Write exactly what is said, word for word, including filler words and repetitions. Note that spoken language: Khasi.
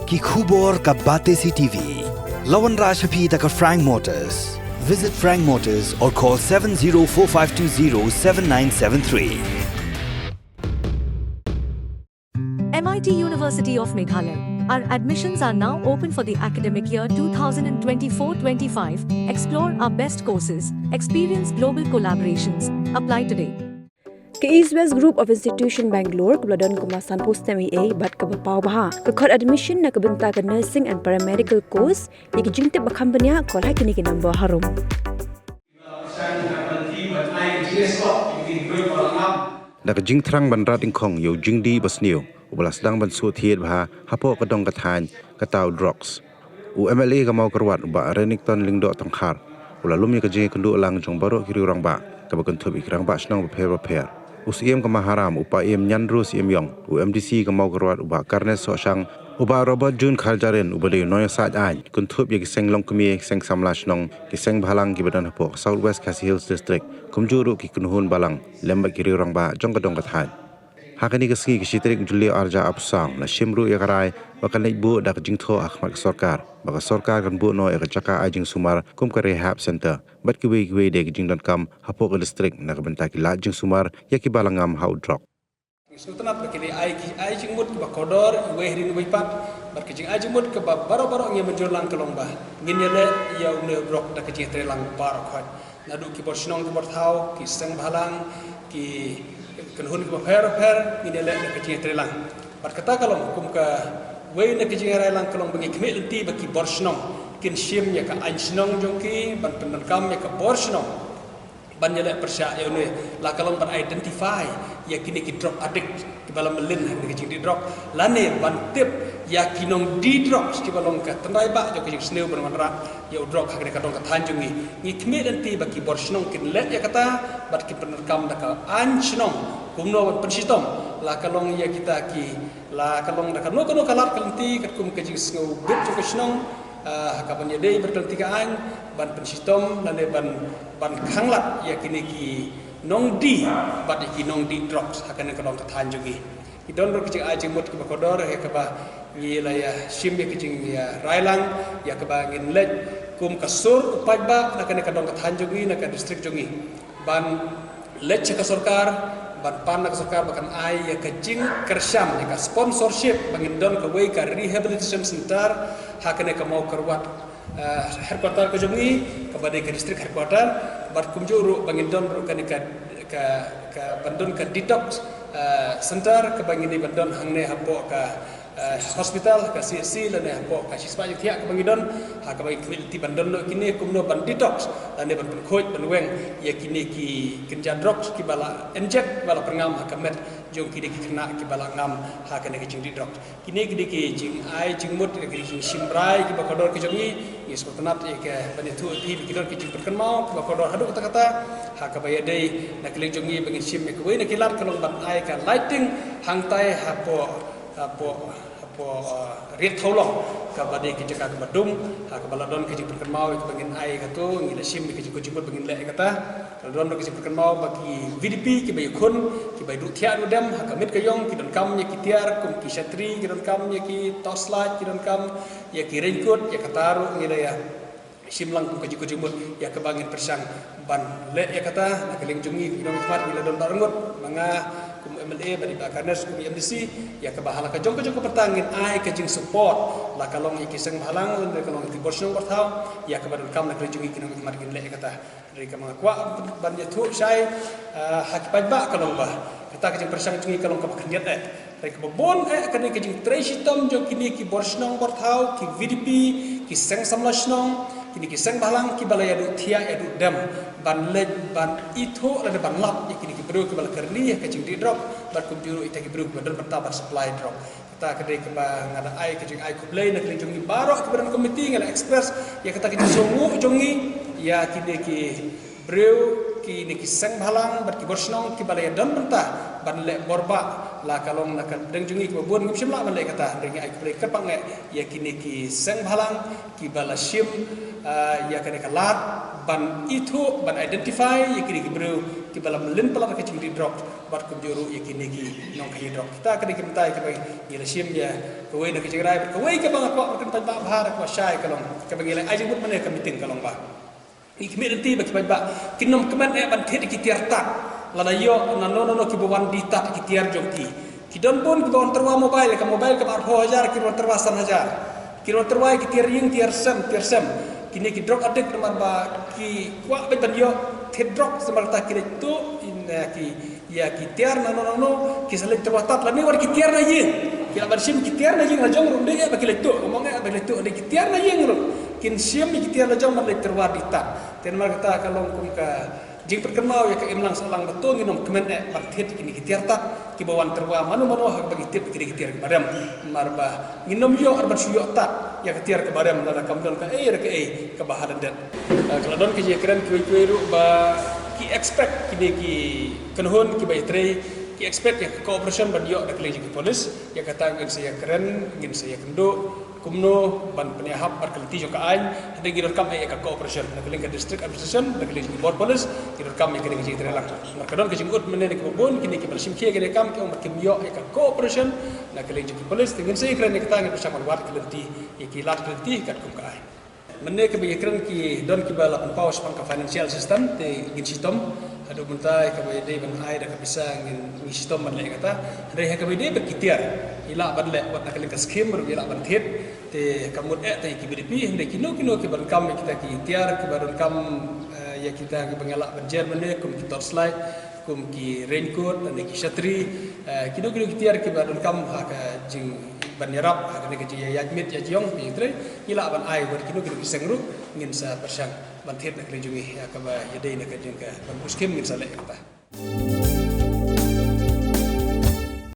Ki khubor ka Batesi T V. La wanrah sha phi da ka Frank Motors. Visit Frank Motors or call seven zero four five two zero seven nine seven three. M I T University of Meghalaya. Our admissions are now open for the academic year two thousand twenty-four twenty-five. Explore our best courses, experience global collaborations. Apply today. Ka East West Group of Institution Bangalore kaba la don kumba sanphew snem eiei bad kaba paw bha ka khot admission na ka bynta ka nursing and paramedical course. Ïa ki jingtip ba kham bniah, call ha kine ki number harum. Da ka jingthrang ban rat dyngkhong ïa u jingdih basniew uba la sdang ban shu thied bha hapoh ka dong ka thaiñ, kata u drugs, u M L A ka Mawkyrwat u Bah Renikton Lyngdoh Tonghar u la lum ïa ka jingïakynduh lang jong baroh ki riew rangbah, kaba kynthup ïa ki rangbah shnong bapher bapher. U Syiem ka Maharam u Paiem Ñianruh Syiemïong, u M D C ka Mawkyrwat u Bah Carnes Sohshang, u Bah Robert June Kharjahrin uba dei u nongïasaid aiñ, kynthup ïa ki seng longkmie, ki seng samla shnong, ki seng bhalang kiba don hapoh ka South West Khasi Hills District, kumjuh ruh ki kynhun balang lem bad ki riew rangbah jong ka dong ka thaiñ. Ha kane ka sngi, ka shi tarik Jylliew arhajar arphew saw, la shim ruh ïa ka rai ba kan leit buh da ka jingthoh ha khmat ka sorkar ba ka sorkar kan buh noh ïa ka jaka ai jingsumar kum ka rehab center bad kiwei kiwei de ki jingdonkam hapoh ka district na ka bynta ki lad jingsumar ïa kiba la ngam ha u drok. Ngi sngewtynnat ba ki dei ai ki ai jingmut kiba kordor iwei hadien iwei pat, bad ka jingai jingmut kaba baroh baroh ngi mynjur lang ka long ba ngin ïaleh ïa une u drok da ka jingïatreilang baroh khoit. Naduh ki bor shnong ki bor thaw, ki seng bhalang, ki kynhun kiba pher pher, ngin ïaleh da ka jingïatreilang. Bad kata ka long kum kawei na ka jingïatreilang ka long ba ngi khmih lynti ba ki bor shnong kin shim ïa ka aiñ shnong jong ki, ban pyndonkam ïa ka bor shnong ban ïaleh pyrshah ïa une, la ka long ban identify ïa kine ki drug addict kiba la mlien ha kine ki jingdih drok, lane ban tip ïa ki nongdih drok kiba long ka tyngkai bah jong ka jingsniew ban wanrah ïa u drok ha kane ka dong ka thaiñ jong ngi. Ngi khmih lynti ba ki bor shnong kin leh ïa kata bad kin pyndonkam da ka aiñ shnong kumno ban pynshitom, la ka long ïa kita ki, la ka long da kano kano ka lad ka lynti katkum ka jingsngewbit jong ka shnong, ah, ha kaban ïadei bad ka lynti ka aiñ, ban pynshitom lane ban, ban khanglad ïa kine ki nongdih bad ïa ki nongdih drok ha kane ka dong ka thaiñ jong ngi. Ki don ruh ki jingai jingmut kiba kordor ïa kaba ngi la ïa shim ïa ka jingïarailang ïa kaba ngin leit kum ka sur u paidbah na kane ka dong ka thaiñ jong ngi, na ka district jong ngi, ban leit sha ka sorkar, ban pan na ka sorkar ba kan ai ïa ka jingkyrshan, ïa ka sponsorship ba ngin don kawei ka rehabilitation center ha kane ka Mawkyrwat, eh, headquarter ka jong ngi, kaba dei ka district headquarter, bad kumjuh ruh ba ngin don ruh kane ka, ka, ka ban don ka detox, eh, center kaba ngin dei ban don hangne hapoh ka, eh, hospital, ka C H C, lane hapoh ka shispah jingthiah kaba ngi don, ha kaba ngi khmih lynti ban don noh kine kumno ban detox lane ban pynkhuid ban weng ïa kine ki kynja drok kiba la inject, kiba la pyrngam ha ka met jong kine ki khynnah kiba la ngam ha kane ka jingdih drok. Kine ki dei ki jingai jingmut, ki dei ki jingshim rai kiba kordor ki jong ngi. Ngi sngewtynnat ïa ka ban ïathuh ïa phi ba ki don ki jingpynkynmaw kiba kordor haduh katta katta, ha kaba ïadei na ka liang jong ngi ba ngin shim ïa kawei na ki lad ka long ban ai ka lighting hangtai hapoh, hapoh, hapoh, uh, Riat Thawlong, kaba dei ka jaka kaba dum, ha kaba la don ka jingpynkynmaw ïa kaba ngin ai kato, ngi la shim ïa ka jingkut jingmut ba ngin leh ïa kata. Ka la don ruh ka jingpynkynmaw ba ki V D P kiba ïakhun, kiba ïaduh thiah ïaduh dem ha ka miet ka ïong, ki donkam ïa ki tiar kum ki shatri, ki donkam ïa ki torchlight, ki donkam ïa ki raincoat, ïa kata ruh ngi la ïa shim lang kum ka jingkut jingmut ïa kaba ngin pyrshang ban leh ïa kata. Na ka liang jong ngi kum ki nongmihkhmat ngi la don bad arngut, ma nga kum M L A bad i Bah Carnes kum i M D C, ïa kaba ha la ka jong ka jong ka bynta ngin ai ka jingsupport, la ka long ïa ki seng bhalang, la ka long ïa ki bor shnong bor thaw, ïa kaba donkam. Na ka liang jong ngi ki nongmihkhmat ngin leh ïa kata. Hynrei kaba nga kwah ban ïathuh shai, ah, ha ki paidbah ka long ba kata ka jingpyrshang jong ngi ka long kaba khyndiat eh. Hynrei kaba bun eh ka dei ka jingtrei shitom jong kine ki bor shnong bor thaw, ki V D P, ki seng samla shnong, kine ki seng bhalang kiba la ïaduh thiah ïaduh dem ban leit ban ithuh lane ban lap ïa kine ki briew kiba la kyrni ha ka jingdih drok, bad kumjuh ruh ïa kita ki briew kiba don bynta ban supply drok. Kata ka dei kaba nga da ai ka jingai khublei na ka liang jong ngi baroh kiba don komiti. Nga la express ïa kata ka jingsngewnguh jong ngi ïa kine ki briew, kine ki seng bhalang bad ki bor shnong kiba la ïadon bynta ban leh bor bah La ka long na ka dang jong ngi kiba bun ngim shym lah ban leh kata, dang ngi ai khublei kyrpang eh ïa kine ki seng bhalang kiba la shim, ah, ïa kane ka lad ban ithuh, ban identify ïa kine ki briew kiba la mlien palat ka jingri drok, bad kumjuh ruh ïa kine ki nongkhaïi drok. Kita ka dei ki bynta kiba ngi la shim ïa kawei na ka jingrai, bad kawei kaba nga kwah ban pynpaw bha, da kaba shai ka long kaba ngi la ai jingmut mynne ka meeting ka long ba ngi khmih lynti ba ki paidbah kin ym kmen eh ban thied ki tiar tad. Lada ïoh na no no no kiba wan die tad ki tiar jong ki. Ki don bun kiba wan tyrwa mobile, ka mobile kaba arphew hajar, ki wan tyrwa san hajar. Ki wan tyrwa ki tiar ïing, tiar sem, tiar sem. Kine ki drug addict namar ba ki kwah beit ban ïoh thied drug, namar kata ki leit tuh ïa ki, ïa ki tiar na no no no, ki sa leit tyrwa tad, lane wat ki tiar na ïing. Ki lah ban shim ki tiar na ïing la jong ruh, ym dei eh ba ki leit tuh, ym ong eh ba ki leit tuh, dei ki tiar na ïing ruh kin shim ïa ki tiar la jong ban leit tyrwa die tad. Te namar kata ka long kum ka jingpynkynmaw ïa ka imlang sahlang ba to ngin ym kmen eh ban thied ïa kine ki tiar tad kiba wan tyrwa mano mano ha kaba ngi tip ïa kine ki tiar kiba rem. Namar ba ngin ym ïoh ar ban shu ïoh tad ïa ka tiar kaba rem lada kam don kaei re kaei kaba ha lyndet. Eh, ka la don ka jingkren kiwei kiwei ruh ba ki expect kine ki kynhun kiba ïatrei, ki expect ïa ka cooperation ban ïoh na ka liang jong ki police. Ïa kata ngin sa ïakren, ngin sa ïakynduh kumno ban pynïahap bad ka lynti jong ka aiñ. Hynrei ngi donkam eh ïa ka cooperation na ka liang ka district administration, na ka liang jong ki bor police, ngi donkam ïa kane ka jingïatreilang. Namar ka don ka jingud mynne na kiba bun kine kiba la shim khia kane ka kam, ki ong ba kim ïoh ïa ka cooperation na ka liang jong ki police. Te ngin sa ïakren ïa kata, ngin pyrshang ban wad ka lynti ïa ki lad ka lynti katkum ka aiñ. Mynne kaba ïakren ki don kiba la pynpaw shaphang ka financial assistance, te ngin shitom. Haduh mynta ïa kaba ïadei ban ai da ka pisa ngin, ngin shitom ban leh kata. Hynrei ha kaba ïadei bad ki tiar, ngi lah ban leh, wat na ka liang ka scheme ruh ngi lah ban thied. Te ka mut eh te ïa ki B D P, hynrei kino kino kiba donkam ïa kita ki tiar, kiba donkam, eh, ïa kita kiba ngi lah ban jer mynne, kum ki torchlight, kum ki raincoat, lane ki shatri, eh, kino kino ki tiar kiba donkam ha ka jing ban ïarap ha kane ka jingïaid miet ïaid jingïong, ka jingtrei, ngi lah ban ai wat kino kino ki seng ruh, ngin sa pyrshang ban thied na ka liang jong ngi, ïa kaba ïadei na ka jing ka bamboo scheme ngin sa leh kata.